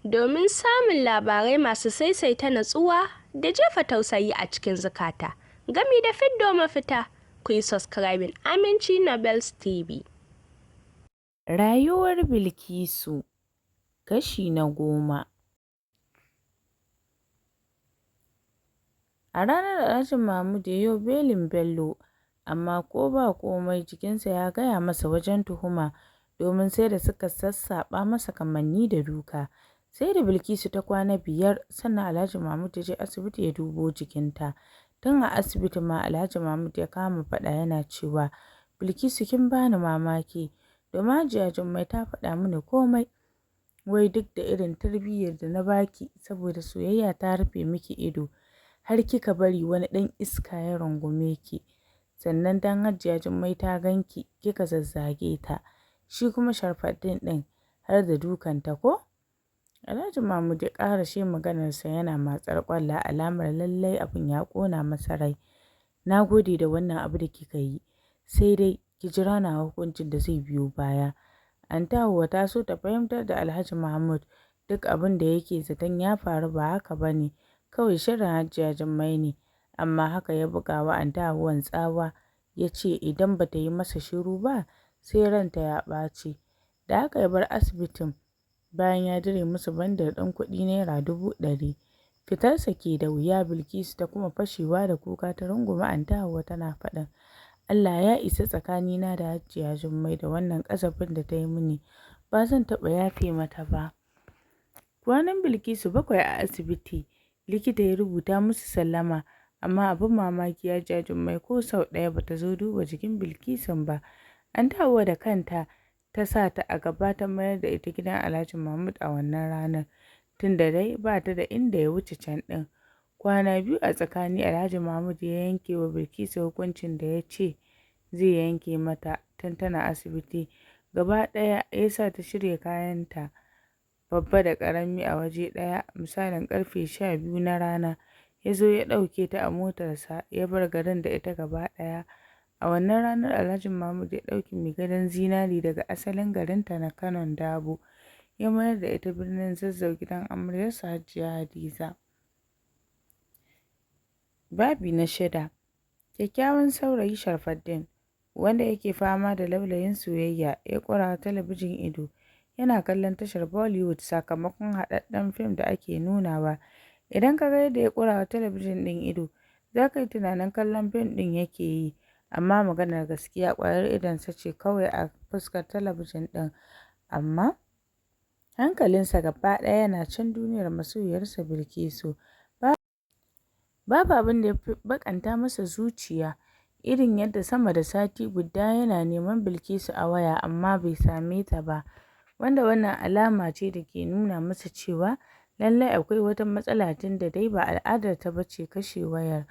Domin samun labarai masu saisaita natsuwa da jefa tausayi a cikin zukata, gami da fiddo mafita, ku yi subscribing Aminci Novels TV. Rayuwar Bilkisu kashi na 10. A ranar Alhaji Mahmud ya yo belin Bello, amma ko ba komai jikinsa ya gaya masa wajen tuhuma, domin sai da suka sassaɓa masa kamanni da duka. Sai da Bilkisu ta kwana 5 sannan Alhaji Mahmud ya je asibiti ya dubo jikinta. Tun a asibiti ma Alhaji Mahmud ya kama faɗa yana cewa, Bilkisu kin bani mamaki, domin Hajiya Jummai ta faɗa mini komai. Wai duk da irin tarbiyyar da na baki saboda soyayya ta rufe miki ido, har kika bari wani ɗan iska ya rungume ki. Sannan dan Hajiya Jummai ta ganki kika zazzage ta, shi kuma Sharfaddin ɗin har da dukanta ko? Alhaji Mahmud ya ƙarashe maganarsa yana matsar ƙwalla alamar lallai abin ya ƙona masa rai. Na gode da wannan abu da kika yi, sai dai ki jira nawa hukuncin da zai biyo baya. Anty Hauwa ta so ta fahimtar da Alhaji Mahmud duk abin da yake zaton ya faru ba haka ba ne, kawai sharrin Hajiya Jummai ne, amma haka ya buga wa Anty Hauwan tsawa ya ce idan ba ta yi masa shiru ba sai ranta ya ɓaci. Da haka ya bar asibitin bayan ya dire musu bandar ɗin kuɗi Naira 100,000. Fitarsa ke da wuya Bilkisu ta kuma fashewa da kuka ta rungumi Anty Hauwa tana faɗin, Allah ya isa tsakanina da Hajiya Jummai da wannan ƙazafin da ta yi mini, ba zan taɓa yafe mata ba. Kwanan Bilkisu 7 a asibiti, likita ya rubuta musu sallama, amma abin mamaki Hajiya Jummai ko sau ɗaya ba ta zo duba jikin Bilkisun ba. Anty Hauwa da kanta ta sa ta a gaba ta mayar da ita gidan Alhaji Mahmud a wannan ranar, tunda dai ba ta da inda ya wuce can ɗin. Kwana 2 a tsakani Alhaji Mahmud ya yanke wa Bilkisu hukuncin da ya ce zai yanke mata tun tana asibiti. Gaba ɗaya ya sa ta shirya kayanta babba da ƙarami a waje ɗaya, misalin ƙarfe 12 na rana, ya zo ya ɗauke ta a motarsa ya bar garin da ita gaba ɗaya. A wannan ranar Alhaji Mahmud ya ɗauki mai gadon zinari daga asalin garinta na Kanon Dabo, ya mayar da ita birnin Zazzau gidan amaryarsa Hajiya Hadiza. Babi na 6. Kyakkyawan saurayi Sharfaddin, wanda yake fama da laulayin soyayya, ya ƙura wa talabijin ido, yana kallon tashar Bollywood sakamakon haɗaɗɗen fim da ake nunawa. Idan ka ga yadda ya ƙura wa talabijin ɗin ido, za ka yi tunanin kallon fim ɗin yake yi, amma maganar gaskiya ƙwayar idonsa ce kawai a fuskar talabijin ɗin, amma hankalinsa gaba ɗaya yana can duniyar masoyiyarsa Bilkisu. Babu abin da ya fi baƙanta masa zuciya irin yadda sama da sati guda yana neman Bilkisu a waya amma bai same ta ba, wanda wannan alama ce da ke nuna masa cewa lallai akwai wata matsala tunda dai ba al'adarta ba ce kashe wayar.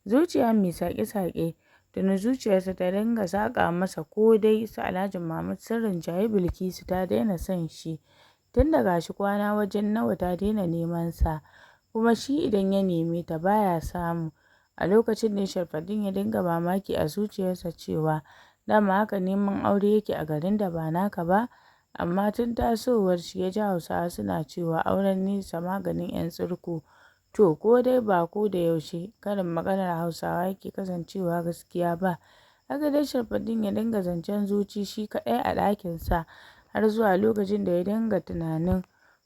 Zuciya mai saƙe-saƙe, tuni zuciyarsa ta dinga saƙa masa ko dai su Alhaji Mahmud sun rinjayi Bilkisu ta daina son shi, tun da ga shi kwana wajen nawa ta daina neman sa, kuma shi idan ya neme ta ba ya samu. A lokacin ne Sharfaddin ya dinga mamaki a zuciyarsa cewa dama haka neman aure yake a garin da ba naka ba, amma tun tasowar shi ya ji Hausawa suna cewa auren nesa maganin 'yan tsurku. To ko dai ba ko da yaushe karin maganar Hausawa yake kasancewa gaskiya ba. Haka dai Sharfaddin ya dinga zancen zuci shi kaɗai a ɗakinsa har zuwa lokacin da ya dinga tunanin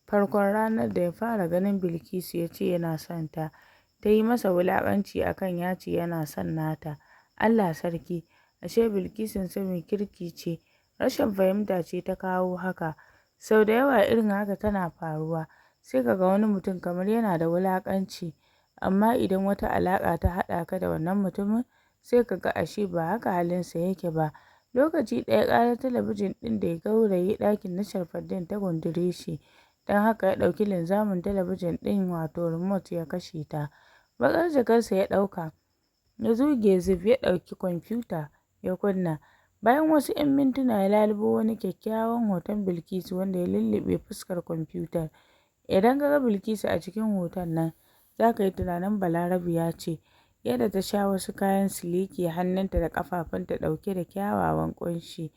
farkon ranar da ya fara ganin Bilkisu ya ce yana son ta, ta yi masa wulaƙanci a kan ya ce yana son nata. Allah sarki, ashe Bilkisunsa mai kirki ce, rashin fahimta ce ta kawo haka. Sau da yawa irin haka tana faruwa, sai ka ga wani mutum kamar yana da wulaƙanci, amma idan wata alaƙa ta haɗa ka da wannan mutumin, sai ka ga ashe ba haka halinsa yake ba. Lokaci ɗaya ƙarar talabijin ɗin da ya gauraye ɗakin na Sharfaddin ta gundure shi, don haka ya ɗauki linzamin talabijin ɗin wato remote ya kashe ta. Baƙar jakarsa ya ɗauka, ya zuge zif ya ɗauki kwamfuta ya kunna. Bayan wasu 'yan mintuna ya lalubo wani kyakkyawan hoton Bilkisu wanda ya lulluɓe fuskar kwamfutar. Idan ka ga Bilkisu a cikin hoton nan, za ka yi tunanin Balarabiya ce, yadda ta sha wasu kayan siliki hannunta da ƙafafunta ɗauke da kyawawan ƙunshi.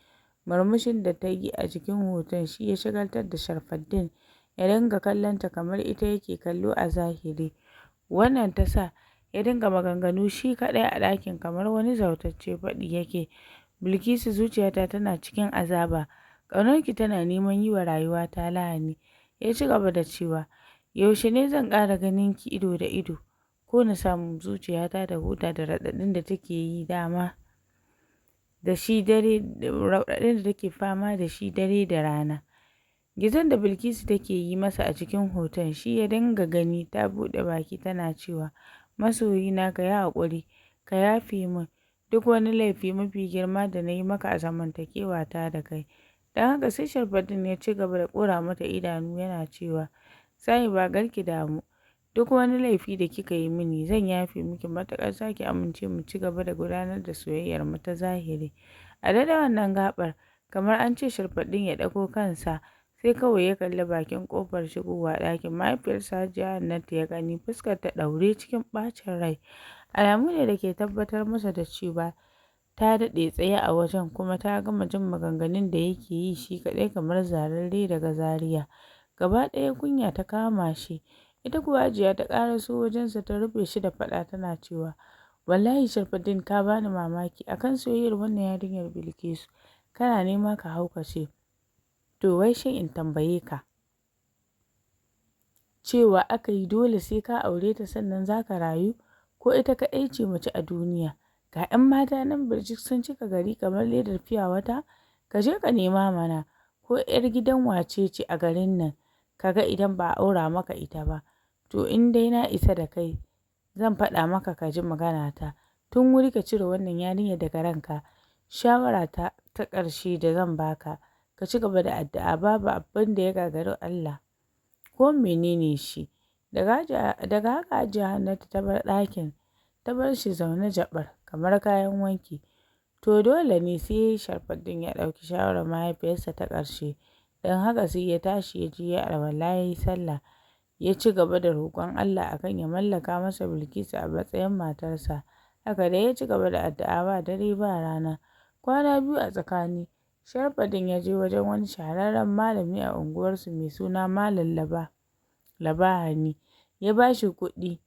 Murmushin da ta yi a jikin hoton shi ya shagaltar da Sharfaddin. ya dinga kallonta kamar ita yake kallo a zahiri. Wannan ta sa ya dinga maganganu shi kaɗai a ɗakin kamar wani zautacce, faɗi yake, "Bilkisu, zuciyata tana cikin azaba, ƙaunarki tana neman yi wa rayuwata lahani." Ya ci gaba da cewa, "Yaushe ne zan ƙara ganin ki ido da ido, ko na samu zuciyata ta huta da raɗaɗin da take yi dama da shi dare raɗaɗin da take fama da shi dare da rana." Gizon da Bilkisu take yi masa a cikin hoton shi ya dinga gani, ta buɗe baki tana cewa, "Masoyina, ka yi haƙuri, ka yafe min duk wani laifi mafi girma da na yi maka a zamantakewata da kai." Don haka sai Sharfaddin ya ci gaba da ƙura mata idanu yana cewa, "Sahiba, kar ki damu, duk wani laifi da kika yi mini zan yafe miki matuƙar za ki amince mu ci gaba da gudanar da soyayyarmu ta zahiri." A daidai wannan gaɓar, kamar an ce Sharfaddin ya ɗago kansa, sai kawai ya kalli bakin ƙofar shigowa ɗakin. Mahaifiyarsa Hajiya Hannatu ya gani, fuskar ta ɗaure cikin ɓacin rai. Alamu ne da ke tabbatar masa da cewa ta daɗe tsaye a wajen kuma ta gama jin maganganun da yake yi shi kaɗai kamar zararre daga Zaria. Gaba ɗaya kunya ta kama shi. Ita kuwa Hajiya ta ƙaraso wajensa ta rufe shi da faɗa tana cewa, "Wallahi Sharfaddin, ka bani mamaki, akan soyayyar wannan yarinyar Bilkisu kana nema ka haukace. To wai shin in tambaye ka, cewa aka yi dole sai ka aure ta sannan za ka rayu, ko ita kaɗai ce mace a duniya? Ga 'yan mata nan birjik sun cika gari kamar ledar fiya wata, ka je ka nema mana, ko 'yar gidan wace ce a garin nan ka ga idan ba a aura maka ita ba. To in dai na isa da kai, zan faɗa maka ka ji maganata. Tun wuri ka cire wannan yarinyar daga ranka. Shawara ta ta ƙarshe da zan baka, ka ci gaba da addu'a, babu abin da ya gagari Allah, ko menene shi." Daga haka Hajiya Hannatu ta bar ɗakin, ta bar shi zaune jaɓar kamar kayan wanki. To dole ne sai Sharfaddin ya ɗauki shawarar mahaifiyarsa ta ƙarshe. Don haka sai ya tashi ya je ya alwala ya yi sallah. Ya ci gaba da roƙon Allah akan ya mallaka masa Bilkisu a matsayin matarsa. Haka dai ya ci gaba da addu'a ba dare ba rana. Kwana biyu a tsakani, Sharfaddin ya je wajen wani shahararren malami a unguwarsu mai suna Malam Labahani. Ya ba shi kuɗi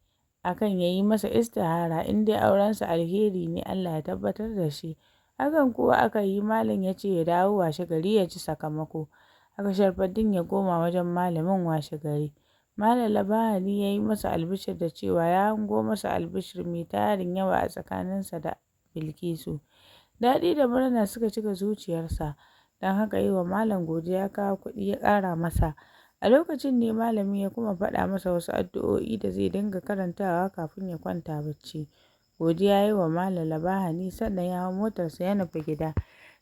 akan ya yi masa istihara, in dai aurensa alheri ne Allah ya tabbatar da shi. Hakan kuwa aka yi, malam ya ce ya dawo washe gari ya ji sakamako. Haka Sharfaddin ya koma wajen malamin washe gari. Malam Labahani ya yi masa albishir da cewa ya hango masa albishir mai tarin yawa a tsakaninsa da Bilkisu. Daɗi da murna suka cika zuciyarsa, don haka yi wa malam godiya ya kawo kuɗi ya ƙara masa. A lokacin ne malamin ya kuma faɗa masa wasu addu'o'i da zai dinga karantawa kafin ya kwanta bacci. Godiya ya yi wa Malam Labahani sannan ya hau motarsa ya nufi gida.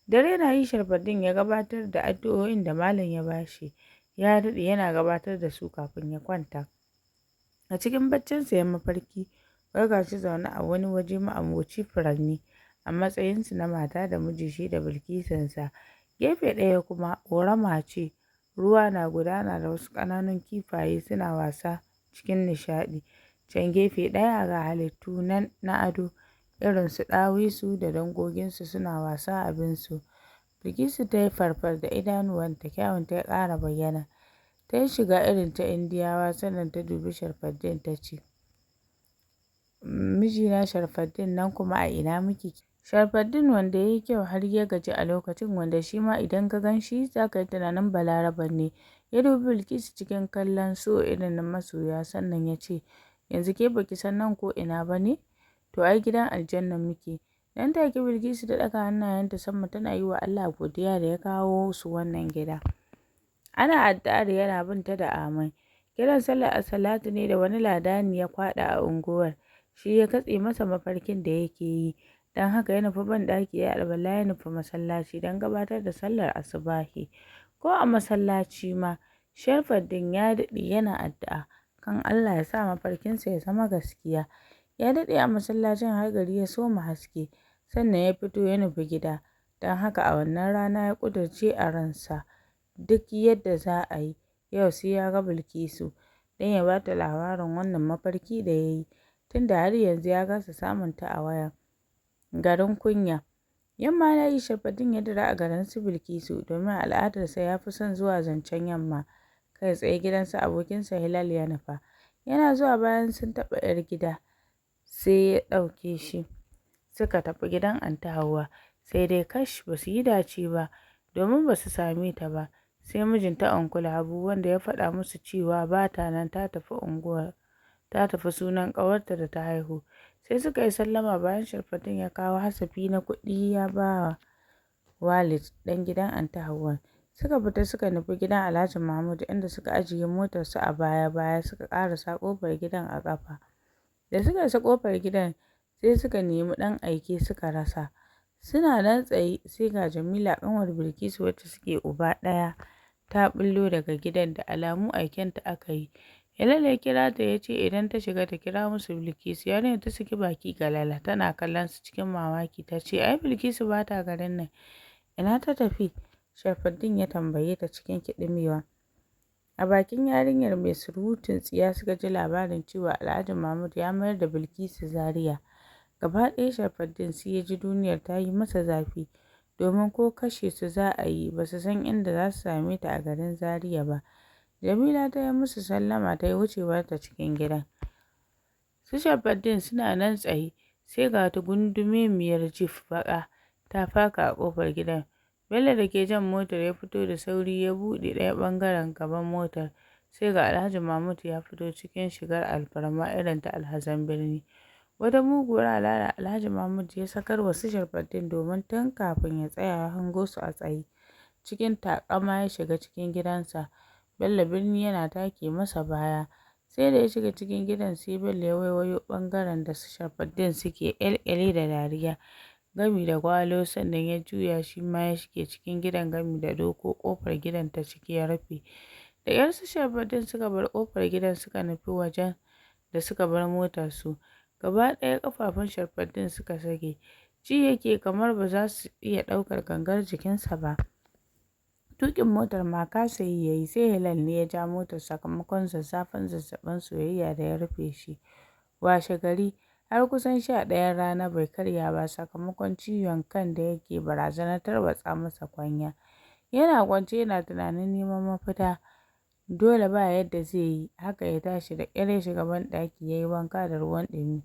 Dare na yi Sharfaddin ya gabatar da addu'o'in da malam ya ba shi. Ya daɗe yana gabatar da su kafin ya kwanta. A cikin baccinsa ya mafarki, wai ga shi zaune a wani waje ma'aboci furanni, a matsayinsu na mata da miji, shi da Bilkisunsa. Gefe ɗaya kuma ƙorama ce, ruwa na gudana da wasu ƙananun kifaye suna wasa cikin nishaɗi. Can gefe ɗaya ga halittu nan na ado irin su ɗawisu da dangoginsu suna wasa abinsu. Bilkisu ta yi farfar da idanuwanta, kyawunta ya ƙara bayyana. Ta yi shiga irin ta Indiyawa sannan ta dubi Sharfaddin ta ce, "Mijina Sharfaddin, nan kuma a ina muke?" Sharfaddin, wanda ya yi kyau har ya gaji a lokacin, wanda shi ma idan ka gan shi za ka yi tunanin Balaraben ne, ya dubi Bilkisu cikin kallon so irin na masoya sannan ya ce, "Yanzu ke ba ki san nan ko ina ba ne? To ai gidan aljanna muke." Nan take Bilkisu ta ɗaga hannayenta sama tana yi wa Allah godiya da ya kawo su wannan gida. Ana addu'ar yana bin ta da amin. Kiran sallar assalatu ne da wani ladani ya kwaɗa a unguwar, shi ya katse masa mafarkin da yake yi. Don haka ya nufi banɗaki ya yi alwala ya nufi masallaci don gabatar da sallar asubahi. Ko a masallaci ma, Sharfaddin ya daɗe yana addu'a kan Allah ya sa mafarkinsa ya zama gaskiya. Ya daɗe a masallacin har gari ya soma haske, sannan ya fito ya nufi gida. Don haka a wannan rana ya ƙudurce a ransa duk yadda za a yi, yau sai ya ga Bilkisu, don ya ba ta labarin wannan mafarki da ya yi, tunda har yanzu ya kasa samun ta a waya. Garin kunya. Yamma na yi Sharfaddin ya dira a garin su Bilkisu, domin a al'adarsa ya fi son zuwa zancen yamma. Kai tsaye gidan su abokinsa Hilal ya nufa. Yana zuwa bayan sun taɓa 'yar gida, sai ya ɗauke shi suka tafi gidan Anty Hauwa. Sai dai kash, ba su yi dace ba, domin ba su same ta ba. Sai mijinta Uncle Habu, wanda ya faɗa musu cewa ba ta nan, ta tafi unguwar, ta tafi sunan ƙawarta da ta haihu. Sai suka yi sallama bayan Sharfaddin ya kawo hasafi na kuɗi ya ba wa Walid ɗan gidan Anty Hauwa. Suka fita suka nufi gidan Alhaji Mahmud, inda suka ajiye motarsu a baya-baya suka ƙarasa ƙofar gidan a ƙafa. Da suka isa ƙofar gidan, sai suka nemi ɗan aike suka rasa. Suna nan tsaye sai ga Jamila, ƙanwar Bilkisu wacce suke uba ɗaya, ta ɓullo daga gidan, da alamu aikenta aka yi. Hilal ya kira ta ya ce idan ta shiga ta kira musu Bilkisu. Yarinyar ta saki baki galala tana kallon su cikin mamaki, ta ce, "Ai Bilkisu ba ta garin nan. Ina ta tafi?" Sharfaddin ya tambaye ta cikin kiɗimewa. A bakin yarinyar mai surutun tsiya suka ji labarin cewa Alhaji Mahmud ya mayar da Bilkisu Zaria. Gaba ɗaya Sharfaddin sai ya ji duniyar ta yi masa zafi, domin ko kashe su za a yi ba su san inda za su same ta a garin Zaria ba. Jamila ta yi musu sallama ta yi wucewarta cikin gidan. Su Sharfaddin suna nan tsaye, sai ga wata gundumemiyar jif baƙa ta faka a ƙofar gidan. Bello da ke jan motar ya fito da sauri ya buɗe ɗaya ɓangaren gaban motar. Sai ga Alhaji Mahmud ya fito cikin shigar alfarma irin ta alhazan birni. Wata muguwar harara Alhaji Mahmud ya sakar wa su Sharfaddin, domin tun kafin ya tsaya ya hango su a tsaye. Cikin taƙama ya shiga cikin gidansa, Bello Birni yana take masa baya. Sai da ya shiga cikin gidan sai Bello ya waiwayo ɓangaren da su Sharfaddin suke ƙyalƙyale da dariya gami da gwalo, sannan ya juya shi ma ya shige cikin gidan gami da doko ƙofar gidan ta ciki ya rufe. Da ƙyar su Sharfaddin suka bar ƙofar gidan suka nufi wajen da suka bar motarsu. Gaba ɗaya ƙafafun Sharfaddin suka sake, ji yake kamar ba za su iya ɗaukar gangar jikinsa ba. Tuƙin motar ma kasa yi ya yi, sai Hilal ne ya ja motar sakamakon zazzafan zazzaɓin soyayya da ya rufe shi. Washe gari, har kusan 11n rana bai karya ba sakamakon ciwon kan da yake barazanar tarwatsa masa kwanya. Yana kwance yana tunanin neman mafita, dole ba yadda zai yi, haka ya tashi da ƙyar ya shiga banɗaki ya yi wanka da ruwan ɗumi.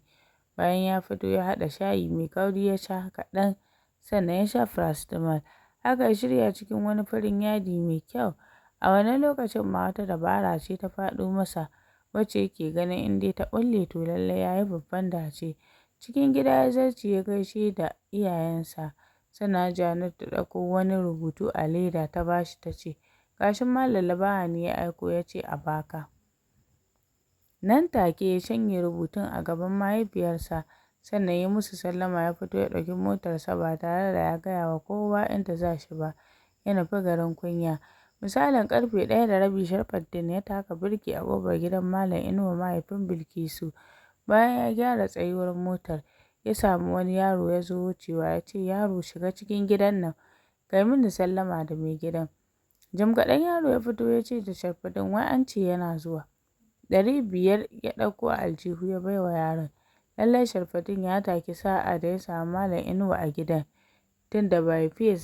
Bayan ya fito ya haɗa shayi mai kauri ya sha kaɗan, sannan ya sha farasitamol. Haka ya shirya cikin wani farin yadi mai kyau. A wannan lokacin ma wata dabara ce ta faɗo masa wacce yake ganin in dai ta ɓulle to lallai ya yi babban dace. Cikin gida ya zarce ya gaishe da iyayensa. Sannan Hajiya Hannatu ta ɗauko wani rubutu a leda ta ba shi ta ce, "Ga shi Malam Labaha ne ya aiko ya ce a ba ka." Nan take ya shanye rubutun a gaban mahaifiyarsa, sannan ya yi musu sallama ya fito ya ɗauki motarsa ba tare da ya gaya wa kowa inda za shi ba, ya nufi garin Kunya. Misalin ƙarfe 1:30 Sharfaddin ya taka birki a ƙofar gidan Malam Inuwa mahaifin Bilkisu. Bayan ya gyara tsayuwar motar, ya samu wani yaro ya zo wucewa ya ce, "Yaro, shiga cikin gidan nan, kai mini sallama da mai gidan." Jim kaɗan yaro ya fito ya ce da Sharfaddin wai an ce yana zuwa. 500 ya ɗauko a aljihu ya bai wa yaron. Lallai Sharfaddin ya taki sa'a da ya samu Malam Inuwa a gidan, tunda ba a fiye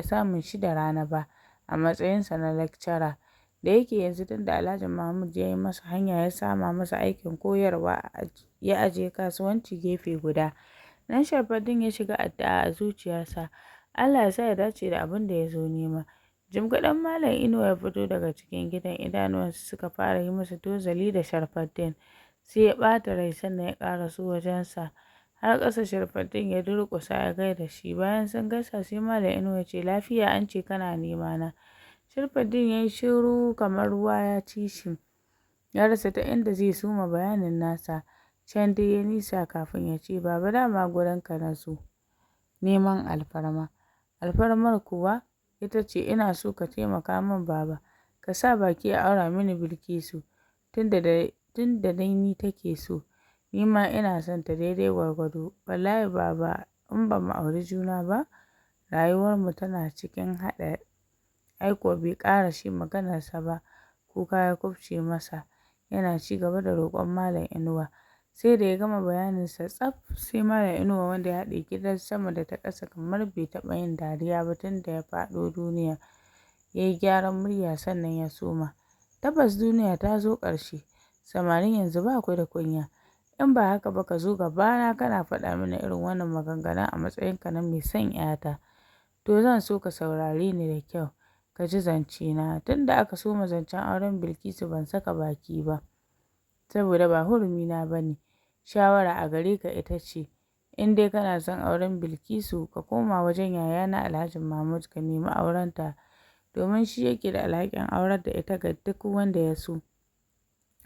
samun shi da rana ba a matsayinsa na lecturer. Da yake yanzu tunda Alhaji Mahmud ya yi masa hanya ya sama masa aikin koyarwa, ya ajiye kasuwanci gefe guda. Nan Sharfaddin ya shiga addu'a a zuciyarsa, Allah ya sa ya dace da abin da ya zo nema. Jim kaɗan Malam Inuwa ya fito daga cikin gidan, idanuwansa suka fara yi masa tozali da Sharfaddin. Sai ya ɓata rai sannan ya ƙaraso wajensa. Har ƙasa Sharfaddin ya durƙusa ya gaida shi. Bayan sun gaisa sai Malam Inuwa ya ce, "Lafiya an ce kana nema na." Sharfaddin ya yi shiru kamar ruwa ya ci shi. Ya rasa ta inda zai soma bayanin nasa. Can dai ya nisa kafin ya ce, "Baba, dama gurinka na zo neman alfarma. Alfarmar kuwa ita ce ina so ka taimaka min baba, ka sa baki a aura mini Bilkisu, tunda dai ni take so, ni ma ina son ta daidai gwargwado. Wallahi baba, in ba mu auri juna ba, rayuwarmu tana cikin haɗari." Ai kuwa bai ƙarashe maganarsa ba, kuka ya kubce masa, yana ci gaba da roƙon Malam Inuwa. Sai da ya gama bayaninsa tsaf, sai Malam Inuwa, wanda ya haɗe gidan sama da ta ƙasa kamar bai taɓa yin dariya ba tun da ya faɗo duniya, Ya yi gyaran murya sannan ya soma. Tabbas duniya ta zo ƙarshe. Samarin yanzu ba ku da kunya. In ba haka ba ka zo gabana kana faɗa mini irin wannan maganganun a matsayinka na mai son 'yata. To zan so ka saurare ni da kyau, ka ji zancena. Tun da aka soma zancen auren Bilkisu ban saka baki ba, saboda ba hurumina ba ne. Shawara a gare ka ita ce, in dai kana son auren Bilkisu, ka koma wajen yayana Alhaji Mahmud ka nemi aurenta, domin shi yake da alhakin aurar da ita ga duk wanda ya so.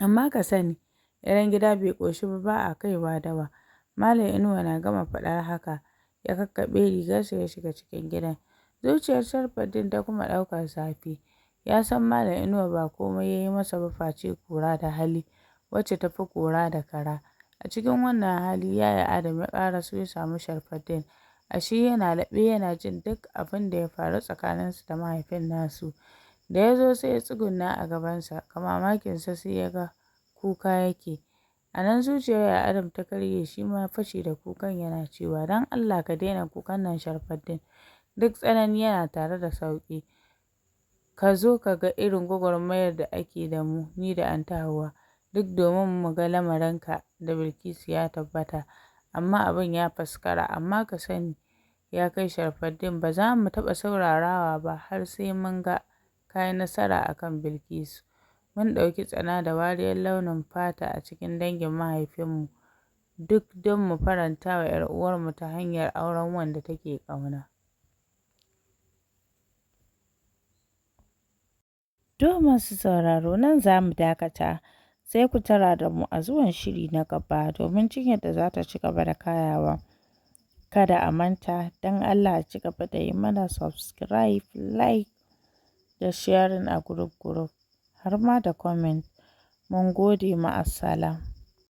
Amma ka sani, idan gida bai ƙoshi ba, ba a kaiwa dawa. Malam Inuwa na gama faɗar haka, ya kakkaɓe rigarsa ya shiga cikin gidan. Zuciyar Sharfaddin ta kuma ɗaukar zafi. Ya san Malam Inuwa ba komai ya yi masa ba face kora da hali, wacce ta fi kora da kara. A cikin wannan hali Yaya Adam ya ƙaraso ya samu Sharfaddin. Ashe yana laɓe yana jin duk abin da ya faru tsakaninsu da mahaifin nasu. Da ya zo sai ya tsuguna a gabansa, ga mamakinsa sai ya ga kuka yake. A nan zuciyar Yaya Adam ta karye, shi ma ya fashe da kukan yana cewa, don Allah ka daina kukan nan Sharfaddin. Duk tsanani yana tare da sauƙi. Ka zo ka ga irin gwagwarmayar da ake da mu, ni da Anty Hauwa, duk domin mu ga lamarinka da Bilkisu ya tabbata. Amma abin ya faskara, amma ka sani ya kai Sharfaddin, ba za mu taɓa saurarawa ba har sai mun ga ka yi nasara a kan Bilkisu. Mun ɗauki tsana da wariyar launin fata a cikin dangin mahaifinmu, duk don mu faranta wa 'yar uwarmu ta hanyar auren wanda take ƙauna. To masu sauraro, nan za mu dakata, sai ku tara da mu a zuwan shiri na gaba domin jin yadda za ta ci gaba da kayawa. Kada a manta, don Allah a ci gaba da yi mana subscribe, like da sharing a group group, har ma da comment. Mun gode, ma'assalam.